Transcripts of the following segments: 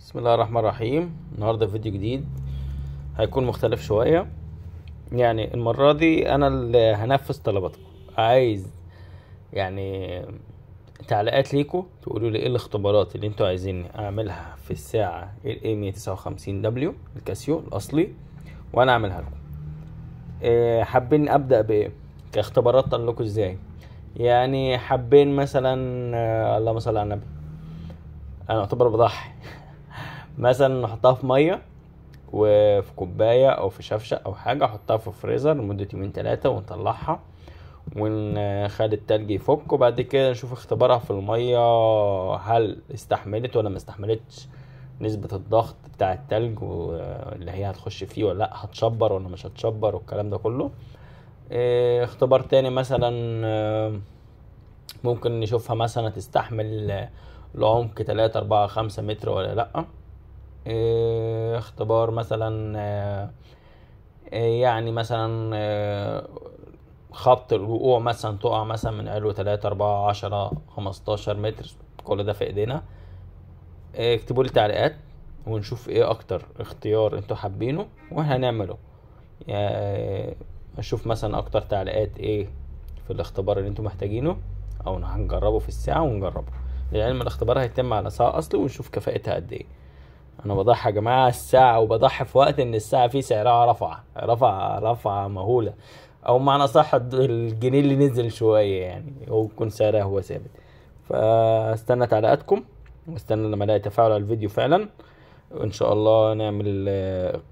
بسم الله الرحمن الرحيم. النهارده فيديو جديد هيكون مختلف شوية. يعني المرة دي انا اللي هنفذ طلباتكم. عايز يعني تعليقات ليكم تقولوا لي ايه الاختبارات اللي انتوا عايزين اعملها في الساعة ال A159 W الكاسيو الاصلي، وانا اعملها لكم. إيه حابين ابدا بايه كاختبارات لكم ازاي؟ يعني حابين مثلا اللهم صل على النبي، انا اعتبر بضحي مثلا نحطها في مية وفي كوباية او في شفشه او حاجة، احطها في فريزر لمدة يومين 3 ونطلعها ونخلي التلج يفك، وبعد كده نشوف اختبارها في المية هل استحملت ولا ما استحملتش نسبه الضغط بتاع التلج واللي هي هتخش فيه ولا لا، هتشبر ولا مش هتشبر والكلام ده كله. اختبار تاني مثلا ممكن نشوفها مثلا تستحمل لعمق 3 4 5 متر ولا لا. اختبار مثلا يعني مثلا خبط الوقوع، مثلا تقع مثلا من علو 3 4 10 15 متر، كل ده في ايدينا. اكتبوا لي تعليقات ونشوف ايه اكتر اختيار انتوا حابينه وهنعمله. يعني اشوف مثلا اكتر تعليقات ايه في الاختبار اللي انتوا محتاجينه او هنجربه في الساعة ونجربه. للعلم الاختبار هيتم على ساعة اصلي ونشوف كفاءتها قد ايه. انا بضحي يا جماعة الساعة، وبضحي في وقت ان الساعة فيه سعرها رفع رفع رفع مهولة، او معنى صح الجنيه اللي نزل شوية يعني، هو يكون سعرها هو ثابت. فاستنى تعليقاتكم واستنى لما الاقي تفاعل على الفيديو فعلا، وان شاء الله نعمل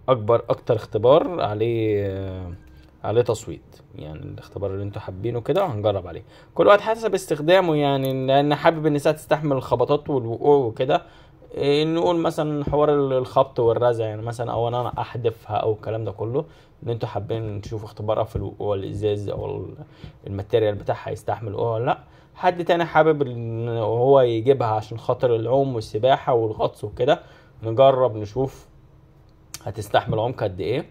اكتر اختبار عليه تصويت، يعني الاختبار اللي انتوا حابينه كده هنجرب عليه، كل واحد حسب استخدامه. يعني لان حابب ان الساعة تستحمل الخبطات والوقوع وكده، نقول مثلا حوار الخبط والرزع يعني مثلا، او انا احدفها او الكلام ده كله، ان انتوا حابين تشوفوا اختبارها في الوقوع الازاز او ال material بتاعها يستحمل وقوع ولا لا. حد تاني حابب ان هو يجيبها عشان خاطر العوم والسباحه والغطس وكده، نجرب نشوف هتستحمل عمق قد ايه.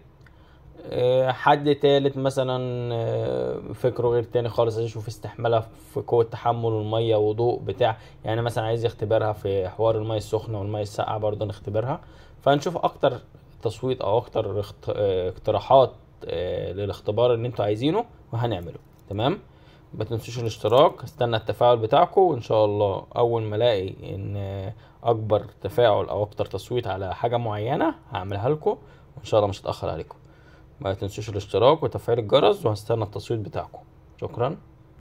حد تالت مثلا فكرة غير تاني خالص، عايز يشوف استحمالها في قوة تحمل المية وضوء بتاع، يعني مثلا عايز يختبرها في حوار المية السخنة والمية الساقعة برضه نختبرها. فهنشوف اكتر تصويت او اكتر اقتراحات للاختبار اللي انتوا عايزينه وهنعمله. تمام، ما تنسوش الاشتراك، استنى التفاعل بتاعكم، وان شاء الله اول ما الاقي ان اكبر تفاعل او اكتر تصويت على حاجة معينة هعملها لكم، وان شاء الله مش هتأخر عليكم. ما تنسوش الاشتراك وتفعيل الجرس، وهستنى التصويت بتاعكم. شكرا.